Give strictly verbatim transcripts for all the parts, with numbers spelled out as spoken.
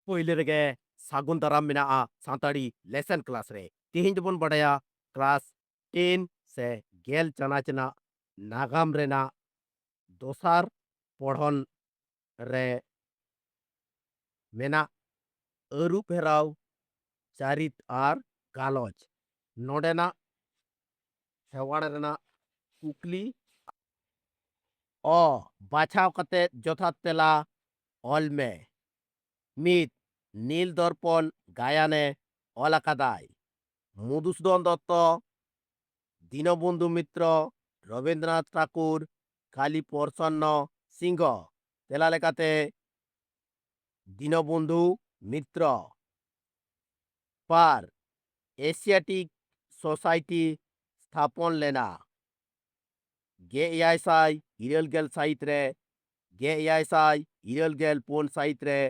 ᱯᱳᱭᱞᱳ ᱨᱮᱜᱮ ᱥᱟᱹᱜᱩᱱ ᱫᱟᱨᱟᱢ ᱢᱮᱱᱟᱜᱼᱟ ᱥᱟᱱᱛᱟᱲᱤ ᱞᱮᱥᱚᱱ ᱠᱞᱟᱥ ᱨᱮ᱾ ᱛᱮᱦᱮᱧ ᱫᱚᱵᱚᱱ ᱵᱟᱲᱟᱭᱟ ᱠᱞᱟᱥ ᱴᱮᱱ ᱥᱮ ᱜᱮᱞ ᱪᱟᱱᱟᱪ ᱨᱮᱱᱟᱜ ᱱᱟᱜᱟᱢ ᱨᱮᱱᱟᱜ ᱫᱚᱥᱟᱨ ᱯᱚᱲᱦᱚᱱ ᱨᱮ ᱢᱮᱱᱟᱜ ᱟᱹᱨᱩ ᱯᱷᱮᱨᱟᱣ ᱪᱟᱹᱨᱤᱛ ᱟᱨ ᱜᱟᱞᱚᱪ᱾ ᱱᱚᱰᱮᱱᱟᱜ ᱦᱮᱣᱟᱲ ᱨᱮᱱᱟᱜ ᱠᱩᱠᱞᱤ ᱚ ᱵᱟᱪᱷᱟᱣ ᱠᱟᱛᱮ ᱡᱚᱛᱷᱟᱛ ᱛᱮᱞᱟ ᱚᱞ ᱢᱮ᱾ ᱢᱤᱫ, ᱱᱤᱞ ᱫᱚᱨᱯᱚᱱ ᱜᱟᱭᱟᱱᱮ ᱚᱞ ᱟᱠᱟᱫᱟᱭ ᱢᱚᱫᱷᱩᱥᱩᱫᱚᱱ ᱫᱚᱛᱛᱚ, ᱫᱤᱱᱚᱵᱚᱱᱫᱷᱩ ᱢᱤᱛᱨᱚ, ᱨᱚᱵᱤᱱᱫᱨᱚᱱᱟᱛᱷ ᱴᱷᱟᱠᱩᱨ, ᱠᱟᱞᱤ ᱯᱨᱚᱥᱚᱱᱱᱚ ᱥᱤᱝᱦᱚ᱾ ᱛᱮᱞᱟ ᱞᱮᱠᱟᱛᱮ ᱫᱤᱱᱚᱵᱚᱱᱫᱷᱩ ᱢᱤᱛᱨᱚ᱾ ᱵᱟᱨ, ᱮᱥᱤᱭᱟᱴᱤᱠ ᱥᱳᱥᱟᱭᱴᱤ ᱛᱷᱟᱯᱚᱱ ᱞᱮᱱᱟ ᱜᱮᱞ ᱮᱭᱟᱭ ᱥᱟᱭ ᱤᱨᱟᱹᱞ ᱜᱮᱞ ᱥᱟᱹᱦᱤᱛ ᱨᱮ, ᱜᱮᱞ ᱮᱭᱟᱭ ᱥᱟᱭ ᱤᱨᱟᱹᱞ ᱜᱮᱞ ᱯᱩᱱ ᱥᱟᱹᱦᱤᱛ ᱨᱮ,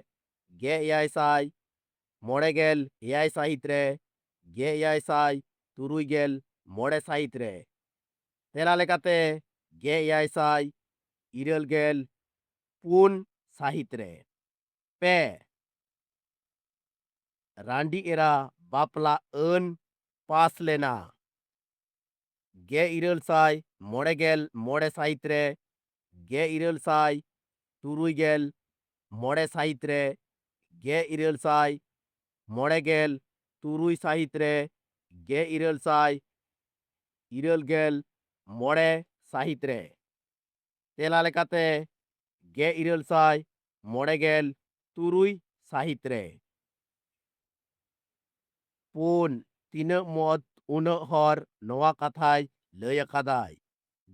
ᱜᱮᱞ ᱮᱭᱟᱭ ᱥᱟᱭ ᱢᱚᱬᱮ ᱜᱮᱞ ᱮᱭᱟᱭ ᱥᱟᱹᱦᱤᱛ ᱨᱮ, ᱜᱮᱞ ᱮᱭᱟᱭ ᱥᱟᱭ ᱛᱩᱨᱩᱭ ᱜᱮᱞ ᱢᱚᱬᱮ ᱥᱟᱹᱦᱤᱛ ᱨᱮ᱾ ᱛᱮᱞᱟ ᱞᱮᱠᱟᱛᱮ ᱜᱮᱞ ᱮᱭᱟᱭ ᱥᱟᱭ ᱤᱨᱟᱹᱞ ᱜᱮᱞ ᱯᱩᱱ ᱥᱟᱹᱦᱤᱛ ᱨᱮ᱾ ᱯᱮ, ᱨᱟᱺᱰᱤ ᱮᱨᱟ ᱵᱟᱯᱞᱟ ᱟᱹᱱ ᱯᱟᱥ ᱞᱮᱱᱟ ᱜᱮᱞ ᱤᱨᱟᱹᱞ ᱥᱟᱭ ᱢᱚᱬᱮ ᱜᱮᱞ ᱢᱚᱬᱮ ᱥᱟᱹᱦᱤᱛ ᱨᱮ, ᱜᱮᱞ ᱤᱨᱟᱹᱞ ᱥᱟᱭ ᱛᱩᱨᱩᱭ ᱜᱮᱞ ᱢᱚᱬᱮ ᱥᱟᱹᱦᱤᱛ ᱨᱮ, ᱜᱮᱞ ᱤᱨᱟᱹᱞ ᱥᱟᱭ ᱢᱚᱬᱮ ᱜᱮᱞ ᱛᱩᱨᱩᱭ ᱥᱟᱹᱦᱤᱛ ᱨᱮ, ᱜᱮᱞ ᱤᱨᱟᱹᱞ ᱥᱟᱭ ᱤᱨᱟᱹᱞ ᱜᱮᱞ ᱢᱚᱬᱮ ᱥᱟᱹᱦᱤᱛ ᱨᱮ᱾ ᱛᱮᱞᱟ ᱞᱮᱠᱟᱛᱮ ᱜᱮᱞ ᱤᱨᱟᱹᱞ ᱥᱟᱭ ᱢᱚᱬᱮ ᱜᱮᱞ ᱛᱩᱨᱩᱭ ᱥᱟᱹᱦᱤᱛ ᱨᱮ᱾ ᱯᱩᱱ, ᱛᱤᱱᱟᱹᱜ ᱢᱚᱛ ᱩᱱᱟᱹᱜ ᱦᱚᱨ ᱱᱚᱣᱟ ᱠᱟᱛᱷᱟᱭ ᱞᱟᱹᱭ ᱟᱠᱟᱫᱟᱭ᱾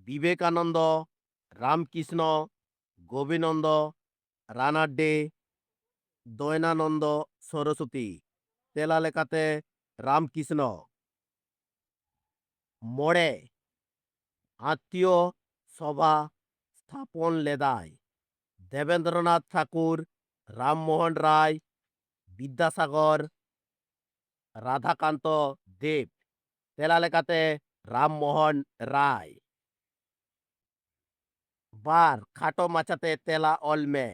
ᱵᱤᱵᱮᱠᱟᱱᱚᱱᱫᱚ, ᱨᱟᱢᱠᱨᱤᱥᱱᱚ, ᱜᱳᱵᱤᱱᱚᱱᱫᱚ, ᱨᱟᱱᱟᱰᱰᱮ, ᱫᱚᱭᱱᱟᱱᱚᱱᱫᱚ ᱥᱚᱨᱚᱥᱚᱛᱤ᱾ ᱛᱮᱞᱟ ᱞᱮᱠᱟᱛᱮ ᱨᱟᱢᱠᱨᱤᱥᱱᱚ᱾ ᱢᱚᱬᱮ, ᱟᱛᱛᱤᱭᱚ ᱥᱚᱵᱷᱟ ᱛᱷᱟᱯᱚᱱ ᱞᱮᱫᱟᱭ ᱫᱮᱵᱮᱱᱫᱨᱚᱱᱟᱛᱷ ᱴᱷᱟᱠᱩᱨ, ᱨᱟᱢ ᱢᱳᱦᱚᱱ ᱨᱟᱭ, ᱵᱤᱫᱽᱫᱟᱥᱟᱜᱚᱨ, ᱨᱟᱫᱷᱟᱠᱟᱱᱛᱚ ᱫᱮᱵᱽ᱾ ᱛᱮᱞᱟ ᱞᱮᱠᱟᱛᱮ ᱨᱟᱢ ᱢᱳᱦᱚᱱ ᱨᱟᱭ᱾ ᱵᱟᱨ, ᱠᱷᱟᱴᱚ ᱢᱟᱪᱷᱟᱛᱮ ᱛᱮᱞᱟ ᱚᱞ ᱢᱮ᱾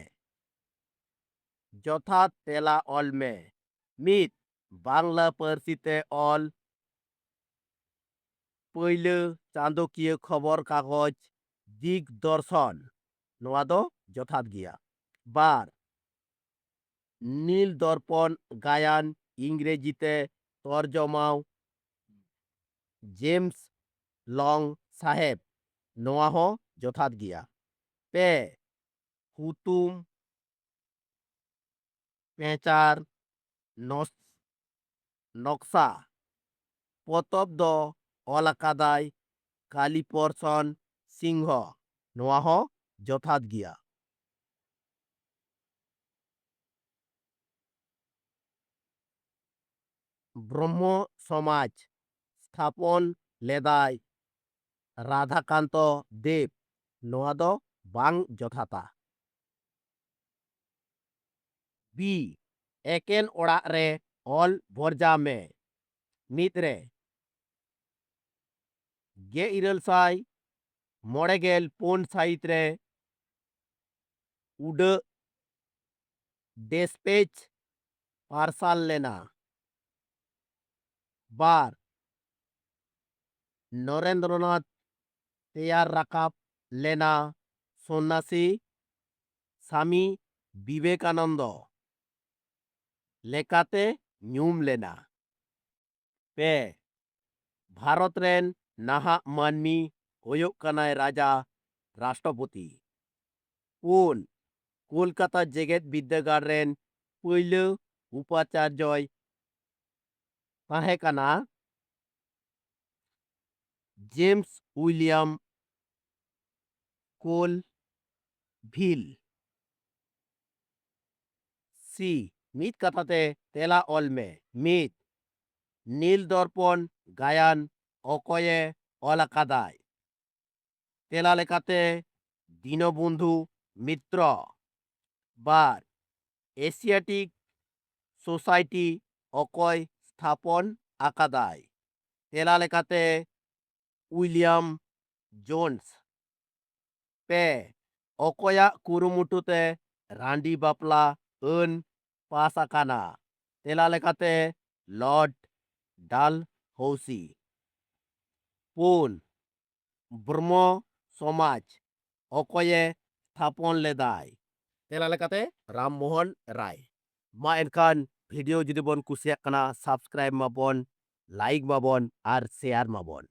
ᱡᱚᱛᱷᱟᱛ ᱛᱮᱞᱟ ᱚᱞ ᱢᱮ᱾ ᱢᱤᱫ, ᱵᱟᱝᱞᱟ ᱯᱟᱹᱨᱥᱤ ᱛᱮ ᱚᱞ ᱯᱟᱹᱭᱞᱟᱹ ᱪᱟᱸᱫᱚᱠᱤᱭᱟᱹ ᱠᱷᱚᱵᱚᱨ ᱠᱟᱜᱚᱡᱽ ᱫᱤᱜᱽᱫᱚᱨᱥᱚᱱ, ᱱᱚᱣᱟ ᱫᱚ ᱡᱚᱛᱷᱟᱛ ᱜᱮᱭᱟ᱾ ᱵᱟᱨ, ᱱᱤᱞ ᱫᱚᱨᱯᱚᱱ ᱜᱟᱭᱟᱱ ᱤᱝᱨᱮᱡᱤ ᱛᱮ ᱛᱚᱨᱡᱚᱢᱟᱣ ᱡᱮᱢᱥ ᱞᱚᱝ ᱥᱟᱦᱮᱵᱽ, ᱱᱚᱣᱟ ᱦᱚᱸ ᱡᱚᱛᱷᱟᱛ ᱜᱮᱭᱟ᱾ ᱯᱮ, ᱦᱩᱛᱩᱢ ᱯᱮᱸᱪᱟᱨ ᱱᱚᱥ-, ᱱᱚᱠᱥᱟ ᱯᱚᱛᱚᱵ ᱫᱚ ᱚᱞ ᱟᱠᱟᱫᱟᱭ ᱠᱟᱞᱤᱯᱚᱨᱥᱚᱱ ᱥᱤᱝᱦᱚ, ᱱᱚᱣᱟ ᱦᱚᱸ ᱡᱚᱛᱷᱟᱛ ᱜᱮᱭᱟ᱾ ᱵᱨᱚᱦᱢᱚ ᱥᱚᱢᱟᱡᱽ ᱥᱛᱷᱟᱯᱚᱱ ᱞᱮᱫᱟᱭ ᱨᱟᱫᱷᱟᱠᱟᱱᱛᱚ ᱫᱮᱵᱽ, ᱱᱚᱣᱟ ᱫᱚ ᱵᱟᱝ ᱡᱚᱛᱷᱟᱛᱟ᱾ ᱵᱤ, ᱮᱠᱮᱱ ᱚᱲᱟᱜ ᱨᱮ ᱚᱞ ᱵᱷᱚᱨᱡᱟ ᱢᱮ᱾ ᱢᱤᱫ ᱨᱮ, ᱜᱮᱞ ᱤᱨᱟᱹᱞ ᱥᱟᱭ ᱢᱚᱬᱮ ᱜᱮᱞ ᱯᱩᱱ ᱥᱟᱹᱦᱤᱛ ᱨᱮ ᱩᱰᱟᱹᱜ ᱰᱮᱥᱯᱮᱪ ᱯᱟᱨᱥᱟᱞ ᱞᱮᱱᱟ᱾ ᱵᱟᱨ, ᱱᱚᱨᱮᱱᱫᱨᱚᱱᱟᱛᱷ ᱛᱮᱭᱟᱨ ᱨᱟᱠᱟᱵ ᱞᱮᱱᱟ ᱥᱚᱱᱱᱟᱥᱤ ᱥᱟᱢᱤ ᱵᱤᱵᱮᱠᱟᱱᱚᱱᱫᱚ ᱞᱮᱠᱟᱛᱮ ᱧᱩᱢ ᱞᱮᱱᱟ᱾ ᱯᱮ, ᱵᱷᱟᱨᱚᱛ ᱨᱮᱱ ᱱᱟᱦᱟᱜ ᱢᱟᱹᱱᱢᱤ ᱦᱩᱭᱩᱜ ᱠᱟᱱᱟᱭ ᱨᱟᱡᱟ ᱨᱟᱥᱴᱨᱚᱯᱚᱛᱤ᱾ ᱯᱩᱱ, ᱠᱳᱞᱠᱟᱛᱟ ᱡᱮᱜᱮᱛ ᱵᱤᱨᱫᱟᱹᱜᱟᱲ ᱨᱮᱱ ᱯᱩᱭᱞᱟᱹ ᱩᱯᱟᱪᱟᱨᱡᱚᱭ ᱛᱟᱦᱮᱸ ᱠᱟᱱᱟ ᱡᱮᱢᱥ ᱩᱭᱞᱤᱭᱟᱢ ᱠᱳᱞ ᱵᱷᱤᱞ᱾ ᱥᱤ, ᱢᱤᱫ ᱠᱟᱛᱷᱟ ᱛᱮ ᱛᱮᱞᱟ ᱚᱞ ᱢᱮ᱾ ᱢᱤᱫ, ᱱᱤᱞ ᱫᱚᱨᱯᱚᱱ ᱜᱟᱭᱟᱱ ᱚᱠᱚᱭᱮ ᱚᱞ ᱟᱠᱟᱫᱟᱭ? ᱛᱮᱞᱟ ᱞᱮᱠᱟᱛᱮ ᱫᱤᱱᱚᱵᱚᱱᱫᱷᱩ ᱢᱤᱛᱨᱚ᱾ ᱵᱟᱨ, ᱮᱥᱤᱭᱟᱴᱤᱠ ᱥᱳᱥᱟᱭᱴᱤ ᱚᱠᱚᱭ ᱥᱛᱷᱟᱯᱚᱱ ᱟᱠᱟᱫᱟᱭ? ᱛᱮᱞᱟ ᱞᱮᱠᱟᱛᱮ ᱩᱭᱞᱤᱭᱟᱢ ᱡᱳᱱᱥ᱾ ᱯᱮ, ᱚᱠᱚᱭᱟᱜ ᱠᱩᱨᱩᱢᱩᱴᱩ ᱛᱮ ᱨᱟᱺᱰᱤ ᱵᱟᱯᱞᱟ ᱟᱹᱱ ᱯᱟᱥ ᱟᱠᱟᱱᱟ? ᱛᱮᱞᱟ ᱞᱮᱠᱟᱛᱮ ᱞᱚᱨᱰ ᱰᱟᱞᱦᱳᱥᱤ᱾ ᱯᱩᱱ, ᱵᱨᱚᱦᱢᱚ ᱥᱚᱢᱟᱡᱽ ᱚᱠᱚᱭᱮ ᱛᱷᱟᱯᱚᱱ ᱞᱮᱫᱟᱭ? ᱛᱮᱞᱟ ᱞᱮᱠᱟᱛᱮ ᱨᱟᱢ ᱢᱳᱦᱚᱱ ᱨᱟᱭ᱾ ᱢᱟ ᱮᱱᱠᱷᱟᱱ ᱵᱷᱤᱰᱤᱭᱳ ᱡᱩᱫᱤ ᱵᱚᱱ ᱠᱩᱥᱤᱭᱟᱜ ᱠᱟᱱᱟ, ᱥᱟᱵᱥᱠᱨᱟᱭᱤᱵ ᱢᱟᱵᱚᱱ, ᱞᱟᱭᱤᱠ ᱢᱟᱵᱚᱱ ᱟᱨ ᱥᱮᱭᱟᱨ ᱢᱟᱵᱚᱱ᱾